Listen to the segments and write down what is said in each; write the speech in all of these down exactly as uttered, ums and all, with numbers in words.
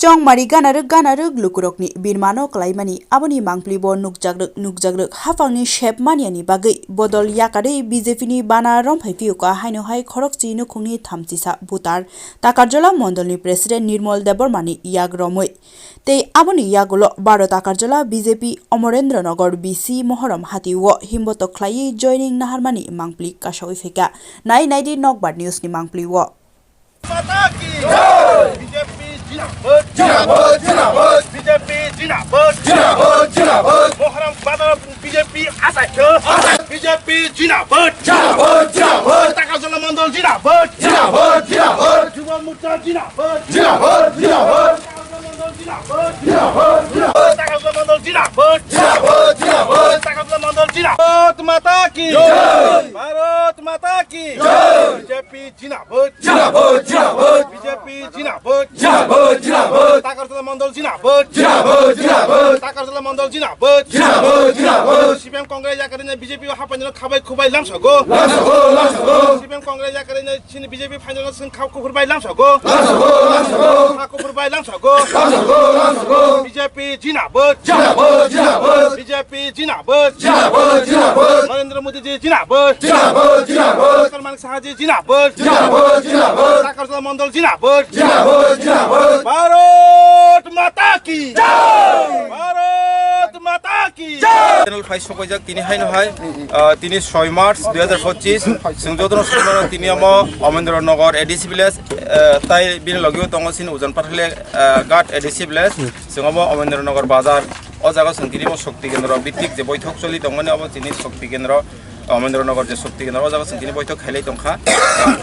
Chongmari ganarwk ganarwk lukurokni birmano klaimani aboni mangpli bo nukjakrwk nukjakrwk haphangni sep maniani bagwi bodol yakarwi B J P ni bana romphai phiyuka haino hai khorokchi nukhungni thamchisa butar Takarjala mondolni president Nirmol Debbarmani yak romwi. Tei aboni yagulo Baro Takarjala B J P Amarendra Nagar B C Mohorom Hati o himbotok khlaiwi joining naharmani mangpli kasawi phaikha. Nai naidi Nokbar News ni mangpli o. माता की जय। B J P जिंदाबाद। जिंदाबाद, जिंदाबाद। B J P जिंदाबाद। जिंदाबाद, जिंदाबाद। मोहरम बाजार B J P आसाइखो। आसाइ। B J P जिंदाबाद। जिंदाबाद, जिंदाबाद। ताकाजला मण्डल जिंदाबाद। जिंदाबाद, जिंदाबाद। युवा मोर्चा जिंदाबाद। जिंदाबाद, जिंदाबाद। ताकाजला मण्डल जिंदाबाद। जिंदाबाद, जिंदाबाद। ताकाजला मण्डल जिंदाबाद। जिंदाबाद, जिंदाबाद। ताकाजला मण्डल जिंदाबाद। भारत माता की जय। भारत माता की जय। B J P जिंदाबाद। जिंदाबाद, जिंदाबाद। B J P जिंदाबाद। जिंदाबाद, जिंदाबाद। ताकाजला मण्डल जिंदाबाद। जिंदाबाद, जिंदाबाद। ताकाजला मण्डल जिंदाबाद। जिंदाबाद, जिंदाबाद। C P M Congress याकरिने B J P हापाइनो खाबाय खुबाय लामसागो। लामसागो, लामसागो। C P M Congress याकरिने chini B J P final sing khak kuphur bai lamsago. Lamsago, lamsago. Khak kuphur bai lamsago. Lamsago, lamsago. B J P जिंदाबाद। जिंदाबाद, जिंदाबाद। B J P जिंदाबाद। जिंदाबाद, जिंदाबाद। नरेंद्र मोदी जी जिंदाबाद। जिंदाबाद, जिंदाबाद। डॉक्टर मानिक साहा जी जिंदाबाद। जिंदाबाद, जिंदाबाद। ताकाजला मण्डल जिंदाबाद। जिंदाबाद, जिंदाबाद। भारत माता की जय। भारत माता की जय। Channel phai sokoijak tini haino hai, ah, tini soi March dui hazar pochis, chwng jotono sokmano tini omo Amendra Nagar A D C village, ah, tai bini logio tongo chini Ujan Pathale, ah, Ghat A D C village, chwng omo Amendra Nagar bazar, o jaga chwng tini omo Shakti Kendra bittik je boithok choli tongmani omo chini Shakti Kendra, Amendra Nagar je Shakti Kendra, o jaga chwng tini boithok khailai tongkha.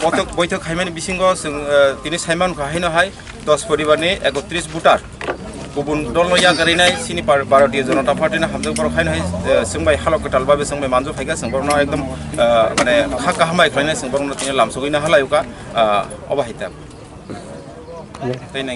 Boithok, boithok khaimani bisingo chwng, ah, tini saimankha haino hai, dos poribarni ekotris voter kubun dolno yakarinai chini par-, Bharatiya Janata Party ni hamjak borok haino hai, eh, chwngbai halok kwtal babe chwngbai manjak phaikha, chwng borokno ekdom, eh, mane kha kaham bai khlainai chwng borokno tini lamsogwi na halai uka, ah, obo hai ta. Tei nai.